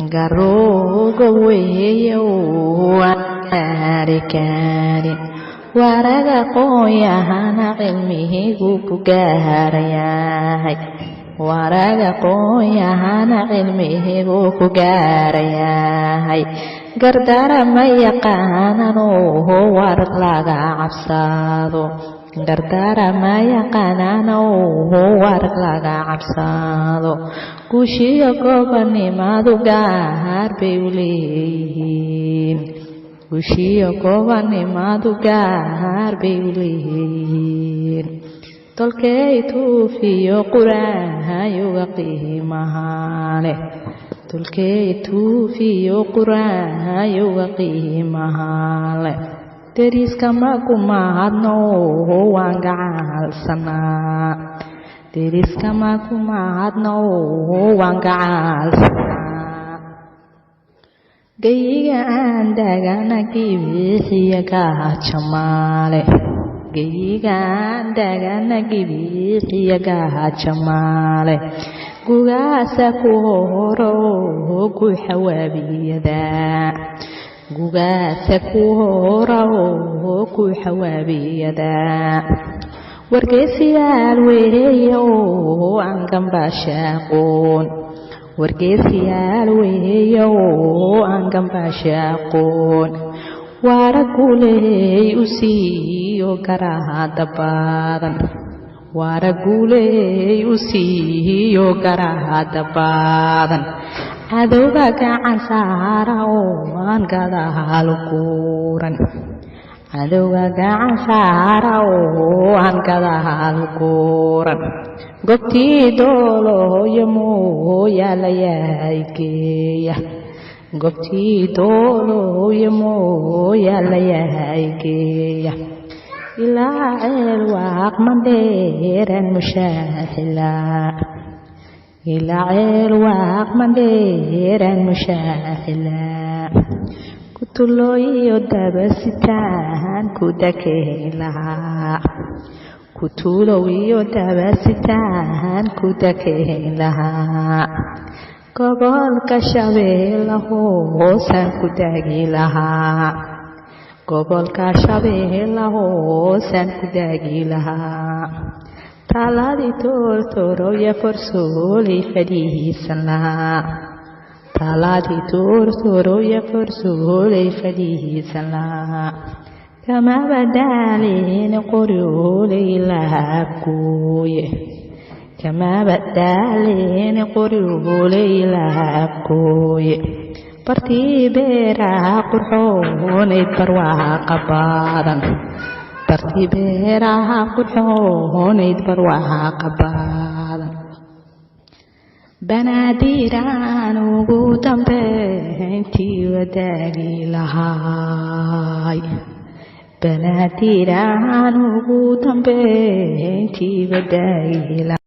Garooga weeye gaari karin, waraga qooyahana cilmihigu ku gaarayahay, waraga qooyahana cilmihigu ku gaarayahay. Gardara ma yaqaanano warag laga cabsado, gardara ma yaqaanano warag laga cabsado. Guushiyo gobanimadu gaar bay u leeyihiin, guushiyo gobanimadu gaar bay u leeyihiin. Tolkey tuufiyo quraayuga qiimaha leh, tolkey tuufiyo quraayuga qiimaha leh. Deriska maku mahadno waan gacaalsanaa, deriska maku mahadno waan gacaalsanaa. Geyiga aan dagana gibixiya gaajamaale, geyiga aan dagana gibixiya gaajamaale. Gugaasa ku horo ku xawaabiyada, gugaasa ku horo ku xawaabiyada. Wargeysiyaal weeye oo aan gambaashaaqoon, wargeysiyaal weeye oo aan gambaashaaqoon. Waraguuley u siiyo garaada badan, waraguuley u siiyo garaada badan. Cadowga gacan saara oo aan gadaal guuran, cadowga gacan saara oo aan gadaal guuran. Gobtii dooloyo mooyaa la yahay geeya, gobtii dooloyo mooyaa la yahay geeya. Ilaa ceel waaq mandheeran mushaaxilaa, ilaa ceel waaq mandheeran mushaaxilaa. Kutulooyiyo dabasitaan ku dakeyn lahaa, kutuulow iyo dabasitaan ku dakeyn lahaa. Gobolka Shabeelle hoosaan ku daagi lahaa, gobolka Shabeelle hoosaan ku daagi lahaa. Taaladii toortooroya forsooley fadhiisan lahaa, taaladii toortooroya forsooley fadhiisan lahaa. Kamaba daalin qoryooley lahabkooye, kamaba daalin qoryooley lahabkooye. Bartii beeraha qurxoonayd barwaaqa badan, bartii beeraha qurxoonayd barwaaqa badan. Banaadiraan ugu dambeyntii wadaagi lahaay, banaadiraan ugu dambeyntii wadaagi lahaa.